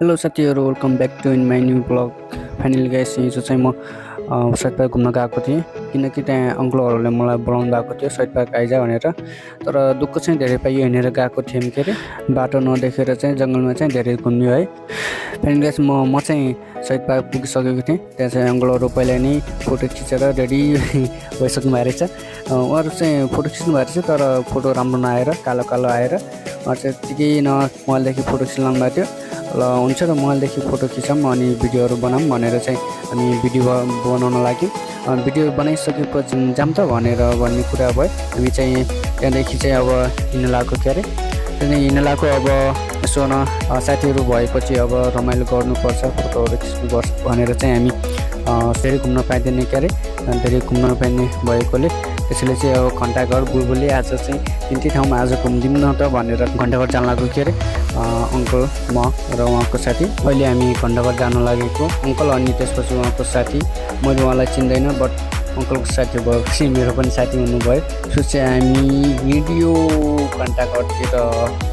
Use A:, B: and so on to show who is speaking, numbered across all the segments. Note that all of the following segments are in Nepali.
A: हेलो साथीहरू, welcome back to in my new blog. Finally guys, हिजो चाहिँ म साइड पार्क घुम्न गएको थिएँ, किनकि त्यहाँ अङ्कलहरूले मलाई बोलाउनु भएको थियो साइड पार्क आइज भनेर। तर दुःख चाहिँ धेरै पाइयो, हिँडेर गएको थियौँ के अरे, बाटो नदेखेर चाहिँ जङ्गलमा चाहिँ धेरै घुम्यो है। फाइनली गाइस, म चाहिँ साइड पार्क पुगिसकेको थिएँ। त्यहाँ चाहिँ अङ्कलहरू पहिला नै फोटो खिचेर रेडी भइसक्नु भएको रहेछ। उहाँहरू चाहिँ फोटो खिच्नु भएको रहेछ, तर फोटो राम्रो नआएर कालो कालो आएर उहाँहरू चाहिँ त्यतिकै मोबाइलदेखि फोटो खिच्लाउनु भएको थियो। ल हुन्छ र मोबाइलदेखि फोटो खिचौँ अनि भिडियोहरू बनाऊँ भनेर चाहिँ हामी भिडियो बनाउन लाग्यौँ। भिडियो बनाइसकेपछि जाऊँ त भन्ने कुरा भयो। हामी चाहिँ त्यहाँदेखि चाहिँ अब हिँड्न लागेको के अरे, त्यहाँदेखि हिँड्न लागेको। अब यसो साथीहरू भएपछि अब रमाइलो गर्नुपर्छ, फोटोहरू खिच्नुपर्छ भनेर चाहिँ हामी धेरै घुम्न पाइँदैन के अरे, धेरै घुम्न नपाइने भएकोले त्यसैले चाहिँ अब घन्टाघर बुलबुले आज चाहिँ तिनटै ठाउँमा आज घुमिदिउँ न त भनेर घन्टाघर जान लागेको के अरे। अङ्कल, म र उहाँको साथी। अहिले हामी घन्टाघर जान लागेको। अङ्कल अनि त्यसपछि उहाँको साथी। मैले उहाँलाई चिन्दैन, बट अङ्कलको साथी भएपछि मेरो पनि साथी हुनुभयो। सो चाहिँ हामी हिँड्यो घन्टाघरतिर।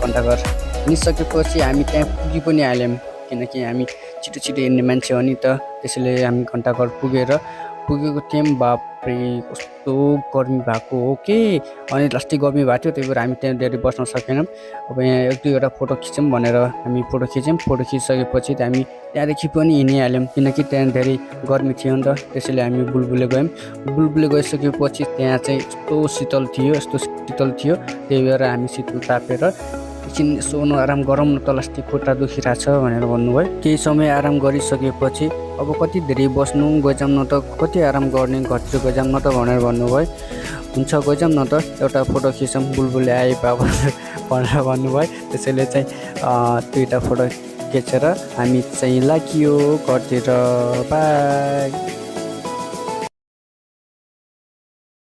A: घन्टाघर हिँडिसकेपछि हामी त्यहाँ पुगी पनि हाल्यौँ, किनकि हामी छिटो छिटो हिँड्ने मान्छे हो नि त। त्यसैले हामी घन्टाघर पुगेको थियौँ। बाफ्रे कस्तो गर्मी भएको हो कि, अनि लास्टै गर्मी भएको थियो, त्यही भएर हामी त्यहाँ धेरै बस्न सकेनौँ। अब यहाँ एक दुईवटा फोटो खिच्यौँ भनेर हामी फोटो खिच्यौँ। फोटो खिचिसकेपछि हामी त्यहाँदेखि पनि हिँडिहाल्यौँ, किनकि त्यहाँ धेरै गर्मी थियो नि त। त्यसैले हामी बुलबुले गयौँ। बुलबुले गइसकेपछि त्यहाँ चाहिँ यस्तो शीतल थियो, त्यही भएर हामी शीतल तापेर एकछिन सोनु आराम गरौँ न त, लास्टै खुट्टा दुखिरहेको छ भनेर भन्नुभयो। केही समय आराम गरिसकेपछि अब कति धेरै बस्नु, गइजाउँ न त, कति आराम गर्ने, घरतिर गइजाउँ न त भनेर भन्नुभयो। हुन्छ गइजाउँ न त, एउटा फोटो खिचौँ, बुलबुले आए बाबा भनेर भन्नुभयो। त्यसैले चाहिँ दुईवटा फोटो खिचेर हामी चाहिँ लाग्यो घरतिर। बाई।